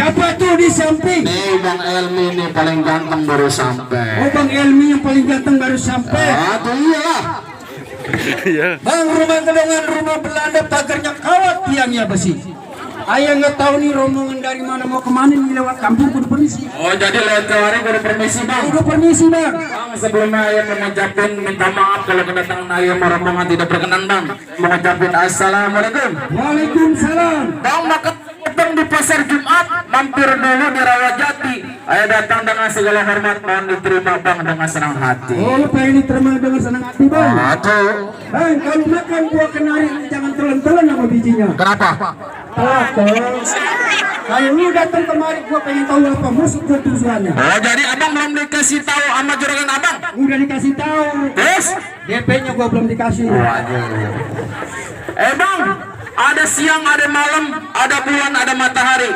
Siapa tuh di samping? Nih Bang Elmi nih paling ganteng baru sampai. Oh, Bang Elmi yang paling ganteng baru sampai. Tuh iya. Bang, rumah gedongan rumah Belanda, pagarnya kawat, tiangnya besi. Ayah nggak tahu nih rombongan dari mana mau kemana nih, lewat kampung kudu permisi. Oh jadi lewat kemarin kudu permisi Bang. Kudu permisi Bang. Bang sebelumnya ayah mengucapkan minta maaf kalau kedatangan ayah rombongan tidak berkenan Bang. Mengucapkan assalamualaikum. Waalaikumsalam. Bang makan di pasar Jumat, mampir dulu di Rawajati. Ayah datang dengan segala hormat, mohon diterima Bang dengan senang hati. Oh, pengen diterima dengan senang hati Bang. Aduh. Bang, kalau makan buah kenari jangan telan-telan sama bijinya. Kenapa? Telat dong. Kalau lu datang kemari gua pengen tahu apa musuh gua tujuannya. Oh jadi abang belum dikasih tahu sama juragan abang? Udah dikasih tahu. Terus? DP-nya gua belum dikasih. Bang, ada siang, ada malam, ada bulan, ada matahari.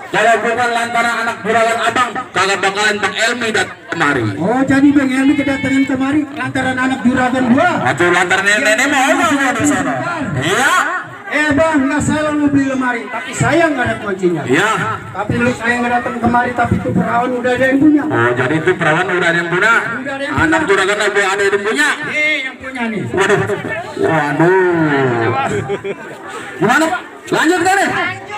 Kalau bukan lantaran anak juragan abang, kagak bakalan Bang Elmi datang kemari. Oh jadi Bang Elmi kedatangan kemari lantaran anak juragan gua. Aduh lantaran nenek mau di sana. Iya. Bang, nggak salah lu beli lemari, tapi saya nggak ada kuncinya. Iya. Tapi lu saya nggak datang kemari, tapi itu perawan udah ada yang punya. Oh jadi itu perawan udah ada yang punya. Anak juragan ada yang punya. Yang punya nih. Waduh. Gimana Pak? Lanjut kan nih?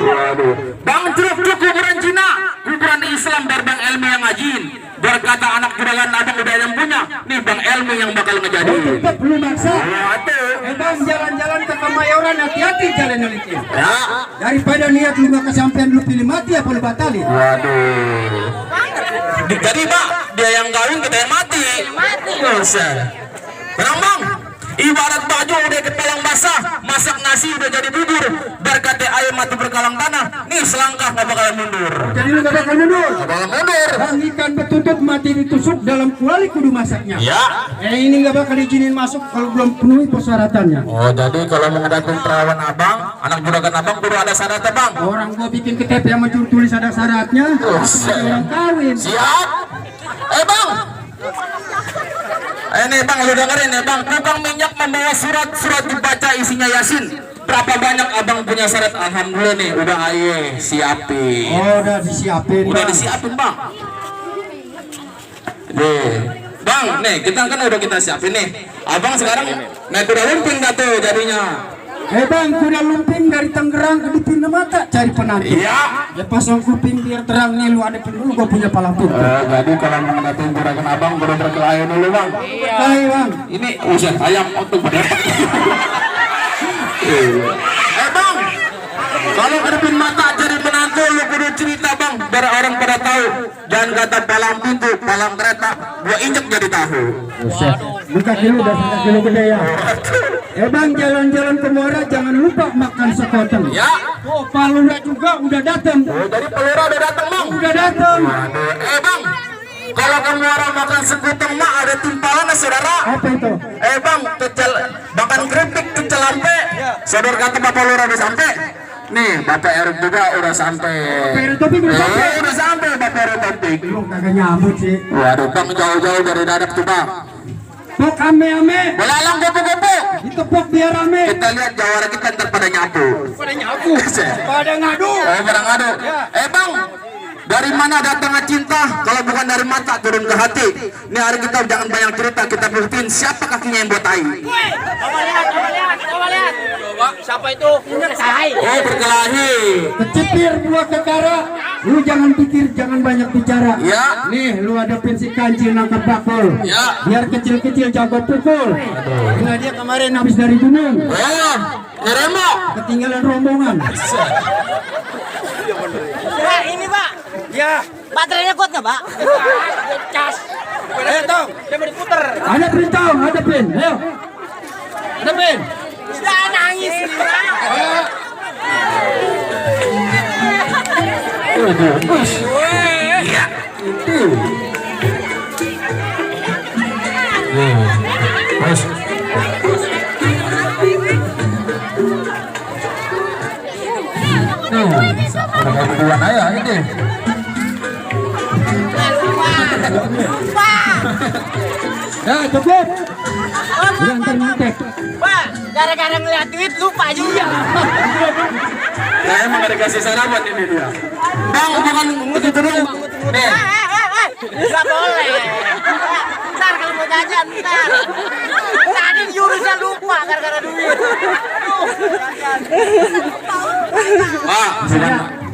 Waduh. Bang truk kuburan Cina, kuburan Islam dari Bang Elmi yang ngajin. Berkata anak juragan abang udah ada yang punya. Nih Bang Elmi yang bakal ngejadiin. Tetap belum maksa. Waduh. Bang, jalan-jalan ke Kemayoran, hati-hati jalan licin. Ya. Daripada niat lu nggak kesampean, lu pilih mati apa lu batalin? Waduh. Jadi Pak, dia yang kawin kita yang mati. Mati. Tenang Bang. Ibarat baju udah kepelang basah, masak nasi udah jadi bubur. Berkata ayam mati berkalang tanah, nih selangkah nggak bakalan mundur. Jadi lu nggak bakal mundur. Nggak bakalan mundur. Bang, ikan betutuk mati ditusuk dalam kuali kudu masaknya. Ya. Ini nggak bakal izinin masuk kalau belum penuhi persyaratannya. Oh jadi kalau menghadapi perawan abang, anak juragan abang kudu ada syaratnya Bang. Orang gua bikin KTP sama juru tulis ada syaratnya. Orang kawin. Siap. Bang. Ini Bang, lu dengerin ya Bang, tukang minyak membawa surat dibaca isinya Yasin. Berapa banyak abang punya syarat? Alhamdulillah nih, udah aye siapin. Oh, udah disiapin. Udah disiapin Bang. Nih, Bang, nih kita kan udah kita siapin nih. Abang sekarang naik kuda lumping dah tuh jadinya. Bang, kuda lumping dari Tangerang ke Dipindah Mata cari penantu. Iya. Ya pasang kuping biar terang nih, lu ada dulu gua punya palang pintu. Jadi kalau menghadapi juragan abang kudu berkelahi dulu Bang. Iya. Bang. Ini usaha ayam untuk berdapat. Bang, kalau kedepin mata jadi menantu lu kudu cerita Bang, biar orang pada tahu. Jangan kata palang pintu, palang kereta, gua injek jadi tahu. Buka kilo, udah kilo gede ya. Bang, jalan-jalan ke Muara jangan lupa makan sekoteng. Ya. Oh, Palura juga udah datang. Oh, dari Palura udah datang Bang. Udah datang. Bang, kalau kamu orang makan sekoteng mah ada timpalan saudara. Apa itu? Bang, pecel makan keripik pecel lampe. Saudara kata Bapak Lura udah sampai. Nih, Bapak Erik juga udah sampai. Bapak Erik Topik udah sampai. Udah sampai Bapak Erik Topik. Lu kagak nyambut sih. Waduh, Bang jauh-jauh dari Dadap tuh Bang. Pok ame-ame. Belalang gopo-gopo. Ditepok biar rame. Kita lihat jawara kita ntar pada nyapu. Pada nyapu. Pada ngadu. Pada ngadu. Bang, dari mana datangnya cinta kalau bukan dari mata turun ke hati. Ini hari kita jangan banyak cerita, kita buktiin siapa kakinya yang buat tai. Coba lihat. Coba, siapa itu? Saya. Oh, berkelahi. Kecipir buah kekara. Lu jangan pikir, jangan banyak bicara. Ya. Nih, lu hadapin si kancil nangkap bakul. Ya. Biar kecil-kecil jago pukul. Nah, dia kemarin habis dari gunung. Ngeremo. Ketinggalan rombongan. Pak, ini Pak. Ya. Baterainya kuat nggak Pak? Cas. Tong. Dia mau diputer. Hadapin Tong, hadapin. Ayo. Hadapin. Sudah nangis ini Pak. Iya. Itu. Terus. Udah mau duluan aja ini. Pak. Ya, cukup. Udah antar nyantek. Pak, Gara-gara ngeliat duit lupa juga. Saya emang ada kasih sarapan ini dia. Bang, bukan begitu dong. Nih. Gak boleh. Ntar kalau mau jajan, ntar. Tadi jurusnya lupa gara-gara duit. Pak,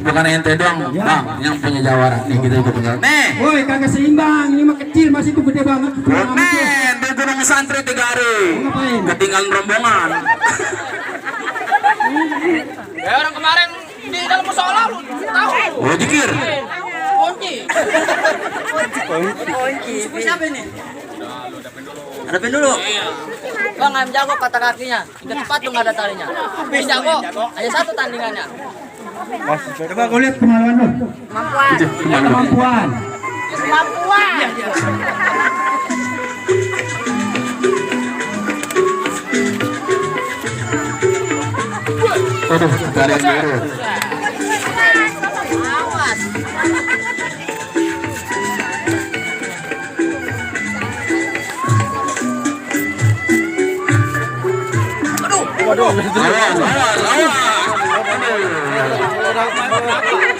bukan ente doang, Bang, yang punya jawara. Nih, kita ikut penjara. Nih. Woi, kagak seimbang. Ini mah kecil, masih itu gede banget. Nih, di Gunung Santri 3 hari. Ngapain? Ketinggalan rombongan. Ya orang kemarin di dalam musola lu tahu. Oh, jikir. Kunci. Kunci. Siapa ini? Hadapin dulu. Bang, ayam jago patah kakinya. Ikat sepatu nggak ada talinya. Bis jago, hanya 1 tandingannya. Coba kau lihat kemampuan lu. Kemampuan. Kemampuan. Kemampuan. Aduh, gak ada yang biru. Awas. Awas.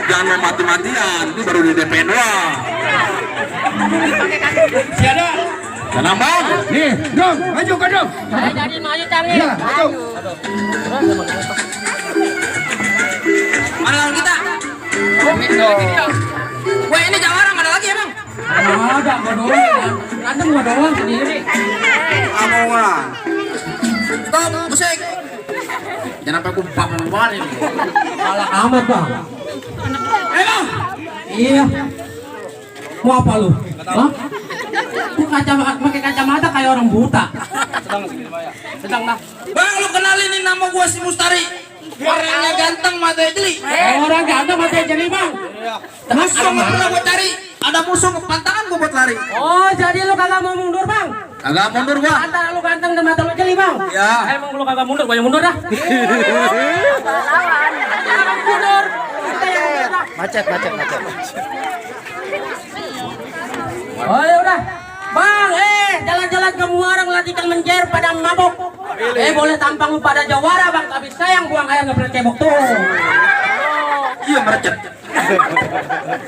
Jangan mau mati-matian, ini baru di DP doang. Siapa? Tenang, Bang. Nih, dong, maju ke dong. Saya jadi maju tangi. Ya, maju. Mana lawan kita? Wah, ini jawara nggak ada lagi emang? Ada, gua doang. Kadang gua doang sendiri. Amongan. Stop, musik. Jangan sampai kumpak memang ini. Malah amat, Bang. Iya. Mau apa lu? Hah? Lu pakai kacamata kayak orang buta. Sedang dah. Bang, lu kenalin ini nama gua si Mustari. Orangnya ganteng, matanya jeli. Orang ganteng mati jadi, Bang. Musuh nggak pernah gua cari. Ada musuh kepantangan gua buat lari. Oh, jadi lu kagak mau mundur, Bang? Agak mundur gua. Antara lu ganteng dan mata lu jeli, Bang. Ya. Emang lu kagak mundur, gua yang mundur dah. Jangan mundur. Macet. Oh, ya udah. Bang, jalan-jalan ke Muarang latihan menjer pada mabok. Boleh tampang lu pada jawara, Bang. Tapi sayang buang air nggak pernah cebok tuh. Iya, merecet.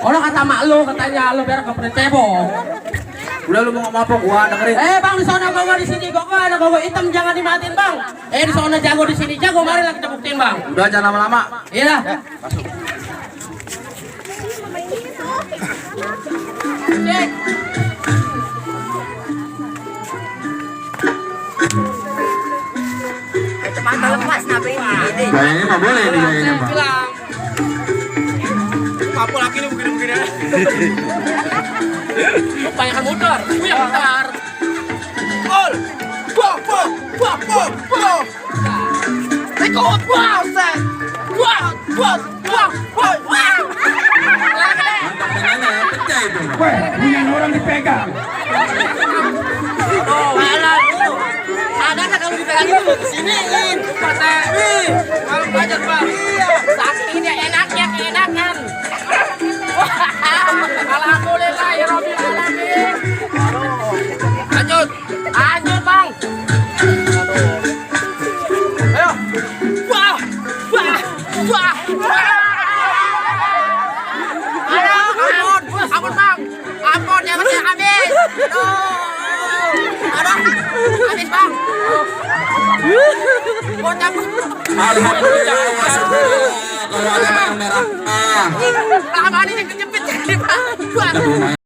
Orang kata mak lu, katanya lu biar nggak pernah cebok. Udah lu mau ngomong gua dengerin. Bang, di sana gua di sini gua ada gua hitam jangan dimatiin, Bang. Di sana jago di sini jago, mari lah kita buktiin, Bang. Udah jangan lama-lama. Iya dah. Cek. Kacamata lepas kenapa ini? Gayanya mah boleh nih gayanya mah. Apa lagi nih begini-begini? Kebanyakan motor. Yang bentar. Gol. Wow. Ikut wow, Ustaz. Wow. Mantap penyanyi yang pecah itu. Weh, ini orang dipegang. Malah lu. Ada kan kalau dipegang itu kesiniin. Kalau belajar, Pak. Iya. Saking dia enakan. Alhamdulillah ya Rabbil alamin. Lanjut, Bang. Ayo. Wah. Ampun, Bang. Ampun, jangan habis. Aduh. Habis, Bang. Alhamdulillah. Kalau ada yang merah. Lama ini kejepit jadi, Bang.